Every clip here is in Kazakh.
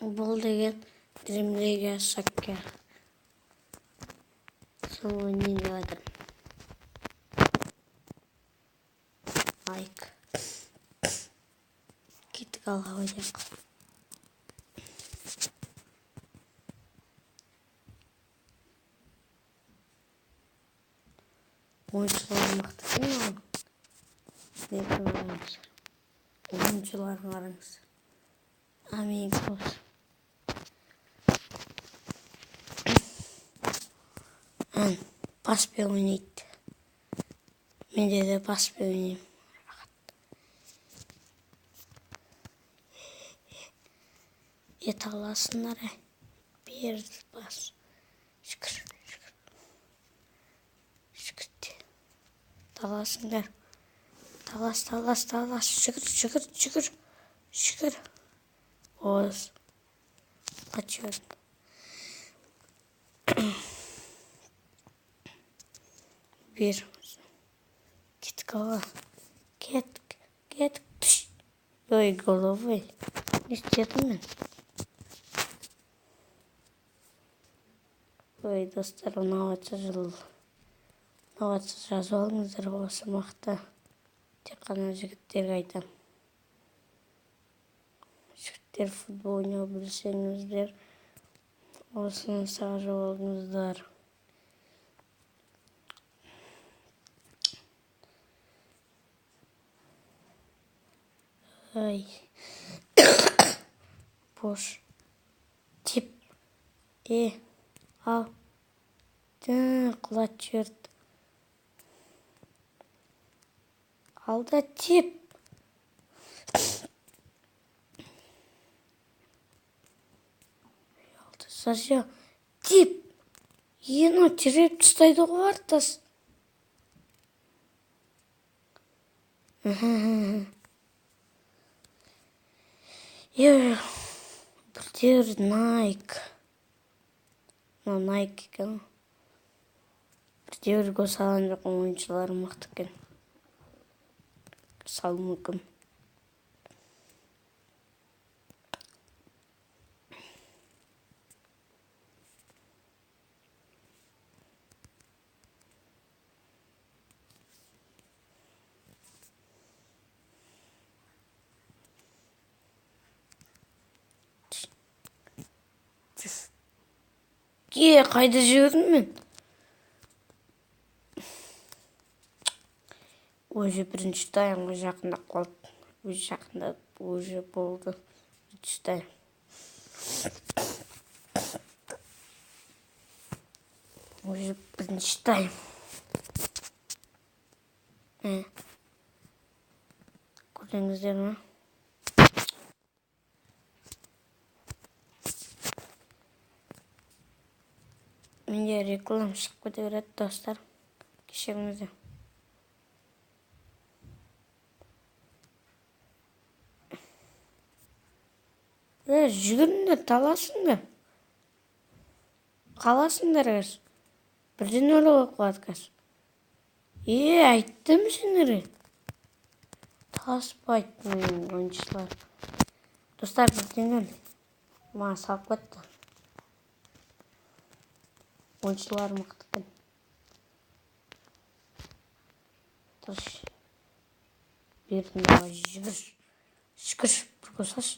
Бұл деген Dream League Soccer. Соны ойнайын деп жатырмын. Лайк. Кеттік, алға ойнайық. Ойыншылар мықты екен ғой. Қараңыздар. Ойыншыларын қараңыздар. Амигос. Паспен ойнайды. Менде де паспен ойнаймын. Таласыңдар, бер бас. Шүкір, шүкір. Шүкір де. Таласыңдар. Талас, талас, талас. Шүкір, шүкір, шүкір. Шүкір. Оз. Қачып. Bir. Кеттік алға. Кеттік, кеттік. Түш. Ой, головой. Не істедім мен? Ой, достар, ұнап жатса жыл. Ұнап жатса жазып алыңыздар, осы мықты. Тек қана жігіттерге айтамын. Жігіттер, футбол ойнау білсеңіздер, осыны жазып алыңыздар. Ай. Бош. Тип. Ал. Құлат жіберді. Алда теп. Алды сася. Теп. Ено тереп тастайды ғой артас. Бірдер Найк. Найк екен. Бірде бір гол салған жоқ, ойыншылар мықты екен. Салу мүмкін. Қайда жібердім мен? Уже бірінші таймға жақындап қалды. Уже жақындап, уже болды. Бірінші тайм. Уже бірінші тайм. Көрдіңіздер ме? Менде реклама шығып кете береді, достар. Кешіріңіздер. Жүгіріңдер, таласыңдар. Қаласыңдар қазір. Бірден өлі болып қалады қазір. Айттым сендерге. Таласпайды менің ойыншылар. Достар, бірден өл. Маған салып кетті. Ойыншылар мықты екен. Тыш. Бердім, давай, жүгір. Жүгір, бір қосаш.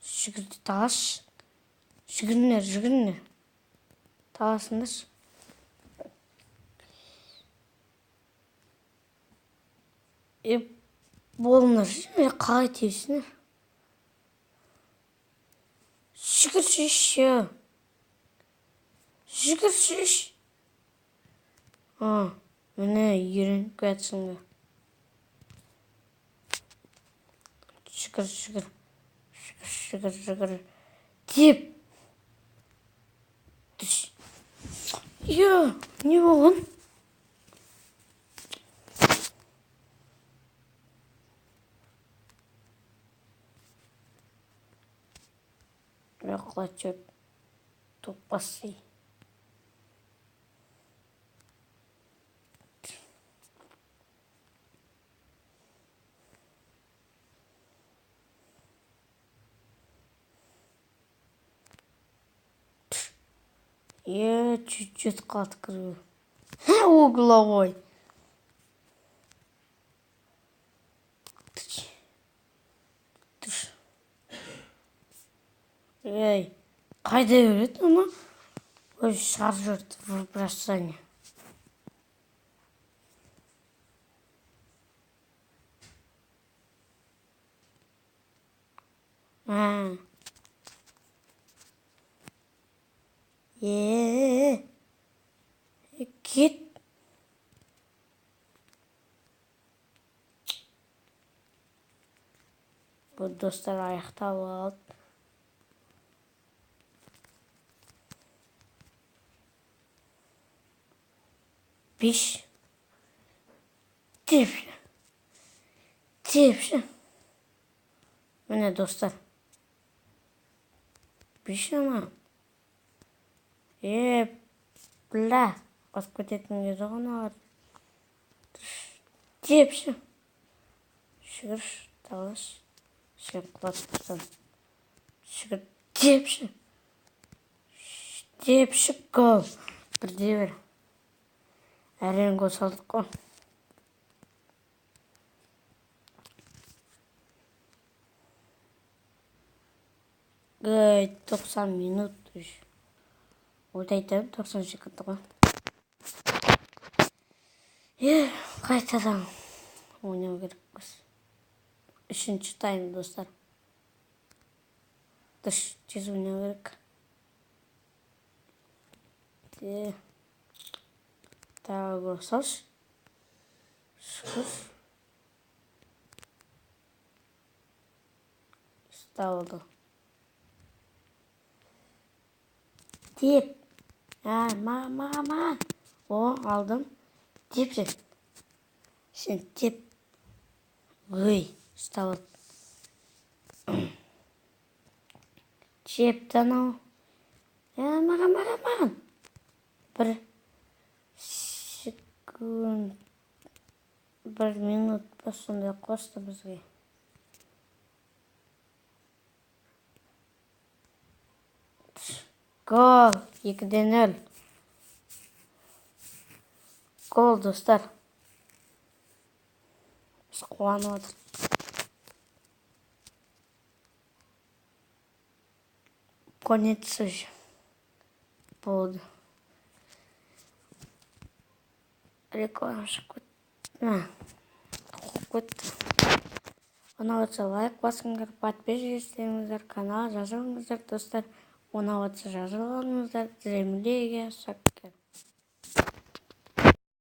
Жүгірді, талаш. Жүгіріңдер, жүгіріңдер. Таласыңдар. Болыңдар. Қалай тебесіңдер? Жүгірші еще. Жүгірші. Міне үйреніп кетсіңдер. Жүгір, жүгір. Жүгір, жүгір. Теп. Түш. Не болған? Құлат жіберді. Топ бассай. Чуть-чуть қалды кіруге. Угловой. Ей, қайда береді ана? Ой, шығарып жіберді в бросание. Кет. Бұл достар аяқталып алды. 5. Тепші. Тепші. Міне достар. 5 ана. Бля. Басып кететін кезі ғой аналар. Тепші. Жүгірші, талаш. Сен құлатып тастадым. Жүгір, тепші. Тепші, гол. 1-1. Әрең гол салдық қой. Гей, 90 минут. Ойда айтамын, 90 секунд қой. Қайтадан ойнау керекпіз. 3-ші тайм, достар. Тыш, тез ойнау керек. Тағы гол салшы. Шүкір. Ұсталды. Теп. Маған. О, алдым. Теп сен. Сен теп. Ой, ұсталды. Тепті анау. Маған. 1 секунд, 1 минут па сондай қосты бізге. Гол, 2-0. Гол, достар. Біз қуанып отырмыз. Конец уже. Болды. Реклама шығып кетті. Қуып кетті. Ұнап отырса лайк басыңдар, подписчик істеңіздер, каналға жазылыңыздар, достар. Ұнап отырса жазылыңыздар. Землеге саккер.